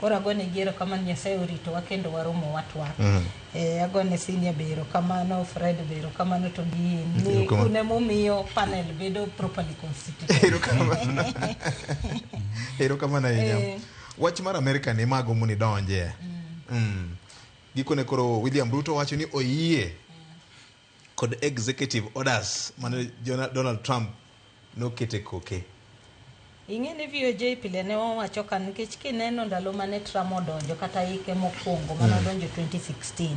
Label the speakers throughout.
Speaker 1: Koro agone ji erokamano, Nyasaye oritowa kendo waromo watwak. Agone senior be erokamano, Fred be erokamano, to gi in ni
Speaker 2: Erokamano.
Speaker 1: un emomiyo panel bedo properly constituted.
Speaker 2: Erokamano, erokamano ahinya. Wach mar Amerika ni magombo ni donje. Gikone koro William Ruto wacho ni oyie kod executive orders mane Donald Trump nokete koke.
Speaker 1: Ing'e ni VOJ pile ne wawacho ka, nikech kineno ndalo mane Trump odonjo, kata hike mokwongo mane odonjo 2016,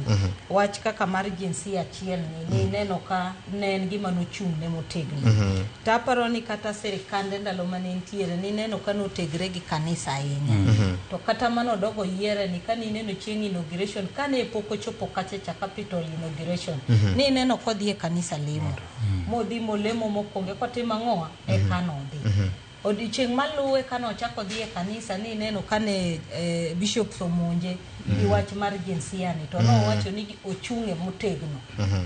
Speaker 1: wach kaka mar jinsia achiel ni nineno ka ne en gima nochung' ne motegno. To aparo ni kata sirikande ndalo mane nitiere, nineno ka notegre gi kanisa ahinya. To kata manodogo yiere ni, ka nineno chieng' inauguration, kane pok ochopo kacha cha Capitol inauguration, nineno kodhi e kanisa lemo, modhi molemo mokwongo, kotimo ang'owa, eka nodhi. Odiochieng' maluwe kane ochako dhi e kanisa, nineno kane bishops omonje gi wach mar jinsia ni, to nowacho ni ochung'e motegno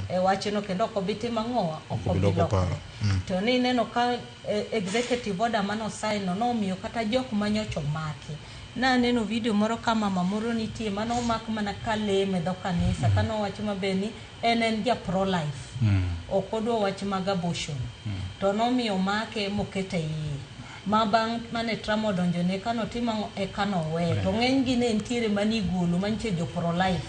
Speaker 1: e wachno kendo ok obi timo ang'owa, ok
Speaker 2: obi
Speaker 1: obi
Speaker 2: loko
Speaker 1: lokore.
Speaker 2: Paro.
Speaker 1: To nineno ka executive order manosign no nomiyo kata jok manyocha omaki. Naneno video moro ka mama moro nitie manomak mana ka lemo e dho kanisa, kanowacho maber ni en ja pro life, ok odwa wach mag abortion, to nomiyo omake mokete iye. Ma bang' mane Trump odonjone, kanotimo ang'o, eka noweyo. To ng'eny gi ne nitiere manigolo manyiche jo pro life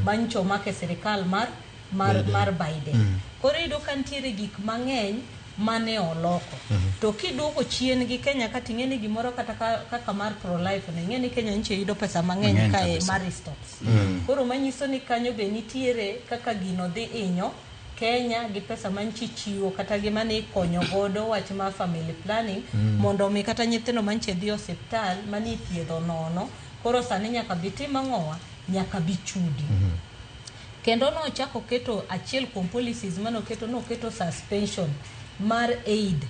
Speaker 1: manyiche omak e sirikal mar
Speaker 2: Biden.
Speaker 1: Mar Biden. Koro iyudo ka nitiere gik mang'eny mane oloko. To kiduogo chien gi Kenya ka, ting'e ni gimoro kata kaka mar pro life no, ing'e ni Kenya nyiche yudo pesa mang'eny
Speaker 3: Mang'eny
Speaker 1: kae
Speaker 3: kabisa.
Speaker 1: mar stops. Koro manyiso ni kanyo be nitiere kaka gino dhi hinyo Kenya gi pesa manchi chiwo kata gi mane ikonyo godo wach mar family planning, mondo omi kata nyithindo manche dhi e osiptal mane ithiedho nono, koro sani nyaka bi tim ang'owa, nyaka bi chudi. Kendo nochako keto achiel kuom policies manoketo, noketo suspension mar aid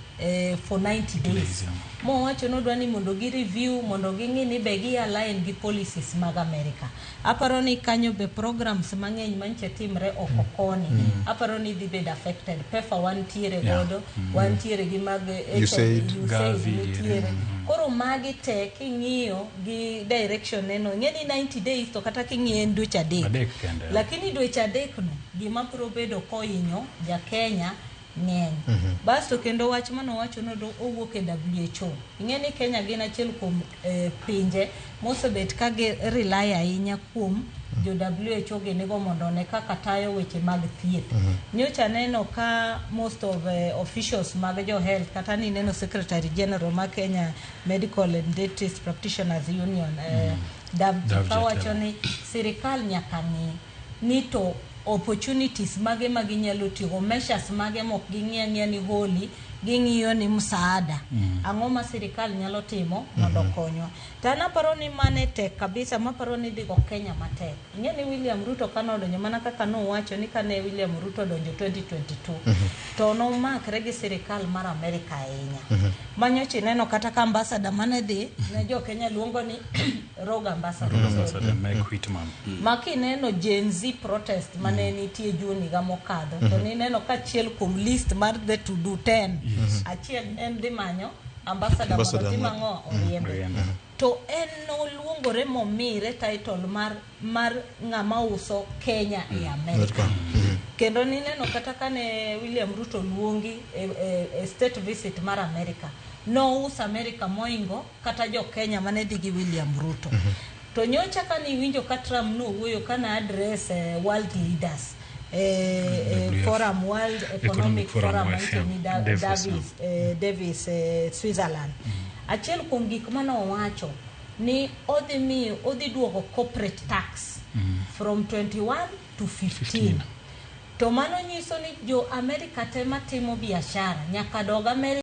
Speaker 1: for 90 days.
Speaker 3: Days, yeah.
Speaker 1: Mowacho nodwa ni mondo gi review, mondo ging'i ni be gi align gi policies mag America. Aparo ni kanyo be programs mang'eny manche timre oko koni, aparo ni dhi bedo affected. PEPFAR wantiere godo, wantiere gi mag
Speaker 2: USAID.
Speaker 1: USAID
Speaker 3: Gavi,
Speaker 1: nitiere. Koro magi te king'iyo gi direction neno, ing'e ni 90 days, to kata king'iyo en dweche 3.
Speaker 3: 3 kende.
Speaker 1: Lakini dweche 3 no, gima biro bedo kohinyo ja Kenya ng'eny. Basto kendo wach manowacho nodo owuok e WHO. Ing'e ni Kenya gin achiel kuom pinje mosebet ka gi rely ahinya kuom jo WHO ginigo mondo one kaka tayo weche mag thieth. Nyocha neno ka most of officials mag jo health, kata ni neno Secretary General ma Kenya Medical and Dentist Practitioners Union, Davji,
Speaker 3: Davji
Speaker 1: kawacho
Speaker 3: Atello.
Speaker 1: ni sirikal nyaka ng'i ni to opportunities mage ma ginyalo tiyogo, measures mage mok ging'i ang'iya ni holi ging'iyo ni msaada ang'o ma sirikal nyalo timo mondo okonywa. To an aparo ni mane tek kabisa, maparo ni dhigo Kenya matek. Ing'e ni William Ruto kanodonjo, mana kaka nowacho ni kane William Ruto odonjo 2022, to nomakre gi sirikal mar Amerika ahinya, manyocha ineno kata ka ambassador mane dhi ne jo Kenya luongo ni rogue ambassador.
Speaker 3: Rogue Ambassador Meg Whitman.
Speaker 1: Ma kineno Gen Z protest mane nitie June higa mokadho, to nineno ka achiel kuom list mar the to do 10, achiel en dhi manyo ambassador mondo
Speaker 2: Ambassador
Speaker 1: otim ang'o, oriembe.
Speaker 3: Oriembe.
Speaker 1: To en noluongore momire title mar ng'ama uso Kenya e Amerika. Kendo nineno kata kane William Ruto luongi e state visit mar Amerika, nouso Amerika moingo kata jo Kenya mane dhi gi William Ruto. To nyocha kane iwinjo ka Trump nowuoyo kane address world leaders
Speaker 3: WF.
Speaker 1: forum, World Economic
Speaker 3: Economic Forum,
Speaker 1: Forum
Speaker 3: WEF,
Speaker 1: mantie ni
Speaker 3: Davos,
Speaker 1: Davis, Switzerland. Achiel kuom gik mane owacho ni odhi miyo odhi duogo corporate tax from 21 to 15.
Speaker 3: 15.
Speaker 1: To mano nyiso ni jo Amerika te matimo biashara nyaka dog Amerika.